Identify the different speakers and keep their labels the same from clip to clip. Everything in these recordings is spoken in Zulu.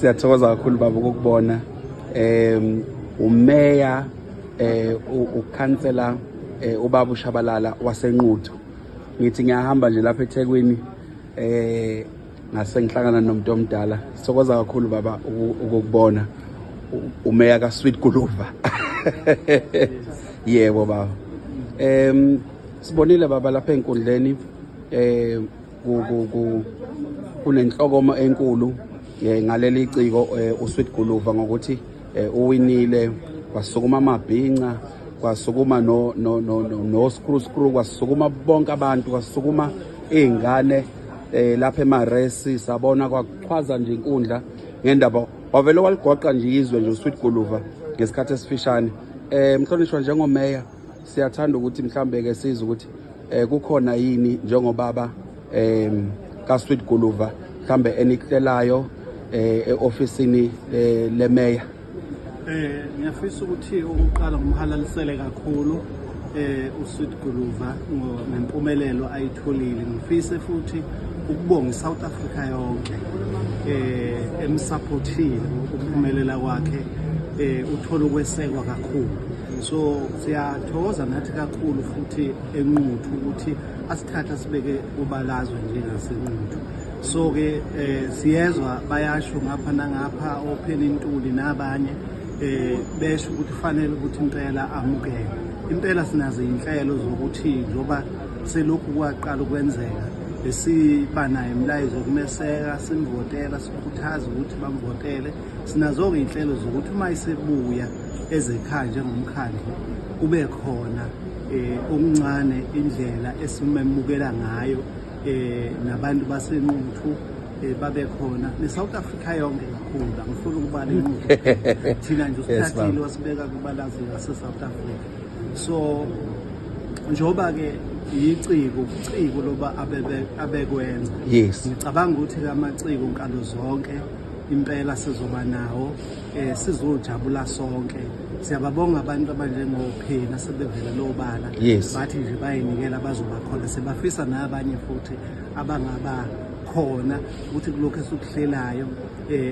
Speaker 1: Siyathokoza kakhulu baba ukukubona. Umeya ukhansela ubaba uShabalala waseNquthu. Ngithi ngiyahamba nje lapha eThekwini, ngase ngihlangana nomuntu omdala. Sithokoza kakhulu baba ukukubona, umeya ka Sweet Guluva. Yebo baba. Sibonile baba lapha enkundleni kunenhlokomo enkulu ngaleli ciko uSweet Guluva ngokuthi uwinile, kwasukuma amabhinca, kwasukuma no no no no screw screw, kwasukuma bonke abantu, kwasukuma izingane lapha eMaresi, sabona kwaqhwaza nje inkundla ngendaba, wavele waligoqa nje izwe nje uSweet Guluva ngesikhathi esifishane. Mhlonishwa, njengomeya siyathanda ukuthi mhlambe ke siza ukuthi kukhona yini njengobaba ka Sweet Guluva mhlambe enihlelayo eofisini lemeya?
Speaker 2: Ngiyafisa ukuthi ukuqala ngimhalalisele kakhulu uSweet Guluva ngempumelelo ayitholile. Ngifise futhi ukubonga iSouth Africa yonke emsupportile ukuphumelela kwakhe, uthola ukwesekwa kakhulu. So siyathokoza nathi kakhulu futhi eNquthu ukuthi asithathe asibeke kubalazwe njengaseNquthu. So ke siyezwa bayasho ngapha nangapha, oPenny Ntuli nabanye, besho ukuthi kufanele ukuthi impela amukele. Impela sinazo inhlelo zokuthi njoba selokhu kwaqala ukwenzeka besiba nayo imilayezo yokumeseka, simvotela, sikhuthaza ukuthi bamvotele. Sinazo-ke iy'nhlelo zokuthi uma isebuya ezekhaya njengomkhandlu kube khona okuncane indlela esimemukela ngayo, nabantu baseNquthu babe khona, ne-South Africa yonke kakhulu. Angifuni ukubala iNquthu, thina nje usithathile wasibeka kubalazi lase-South Africa. So njengoba-ke yiciko, ubuciko loba abekwenza, ngicabanga ukuthi amaciko nkalo zonke impela sizoba nawo, sizojabula sonke. Siyababonga abantu abanjengoPhina sebevele lobala, bathi nje bayinikela bazoba khona. Sibafisa nabanye futhi abangaba khona ukuthi kulokhu esikuhlelayo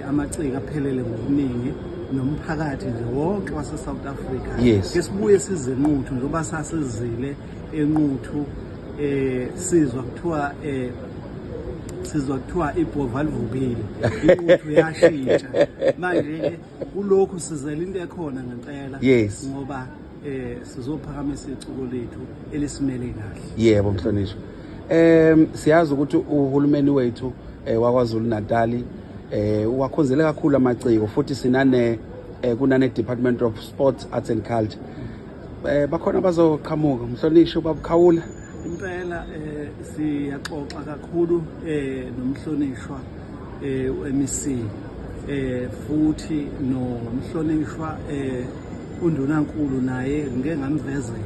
Speaker 2: amaciko aphelele ngobuningi nomphakathi nje wonke wase South Africa. Ke sibuye size eNquthu, njengoba sasizile eNquthu, sizwa kuthiwa ibhova livukile, iNquthu yashintsha. Manje kulokhu sizela into ekhona ngempela, ngoba sizophakamisa iciko lethu elisimele kahle.
Speaker 1: Yebo mhlonishwa. Siyazi ukuthi uhulumeni wethu wakwaZulu Natal uwakhonzele kakhulu amaciko, futhi sinane kunane Department of Sports, Arts and Culture. Bakhona bazoqhamuka, mhlonishwa babukhawula?
Speaker 2: Impela siyaxoxa kakhulu nomhlonishwa uMEC, futhi nomhlonishwa undunankulu naye ngike ngamvezela,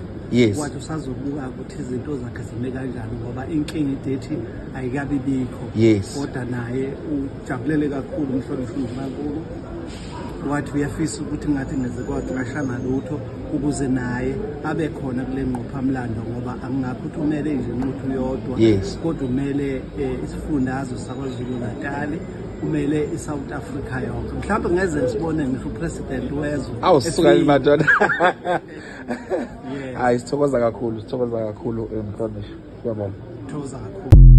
Speaker 2: wathi usazobuka ukuthi izinto zakhe zime kanjani, ngoba inkinga idethi ayikabi bikho, kodwa naye ujabulele kakhulu umhlonishwa undunankulu, wathi uyafisa ukuthi ngathi ngeze kwaxashana lutho ukuze naye abe khona kule ngqophamlando, ngoba angingakho ukuthi umele nje iNquthu yodwa, kodwa umele isifundazwe saKwaZulu Natal, umele iSouth Africa yonke. Mhlawumbe ngeze sibone ngisho upresident wezwe.
Speaker 1: Awu sisuka
Speaker 2: efika.
Speaker 1: Madoda.
Speaker 2: Yeah.
Speaker 1: Hayi, sithokoza kakhulu, sithokoza kakhulu mhlonishwa. Siyabonga.
Speaker 2: Thokoza kakhulu.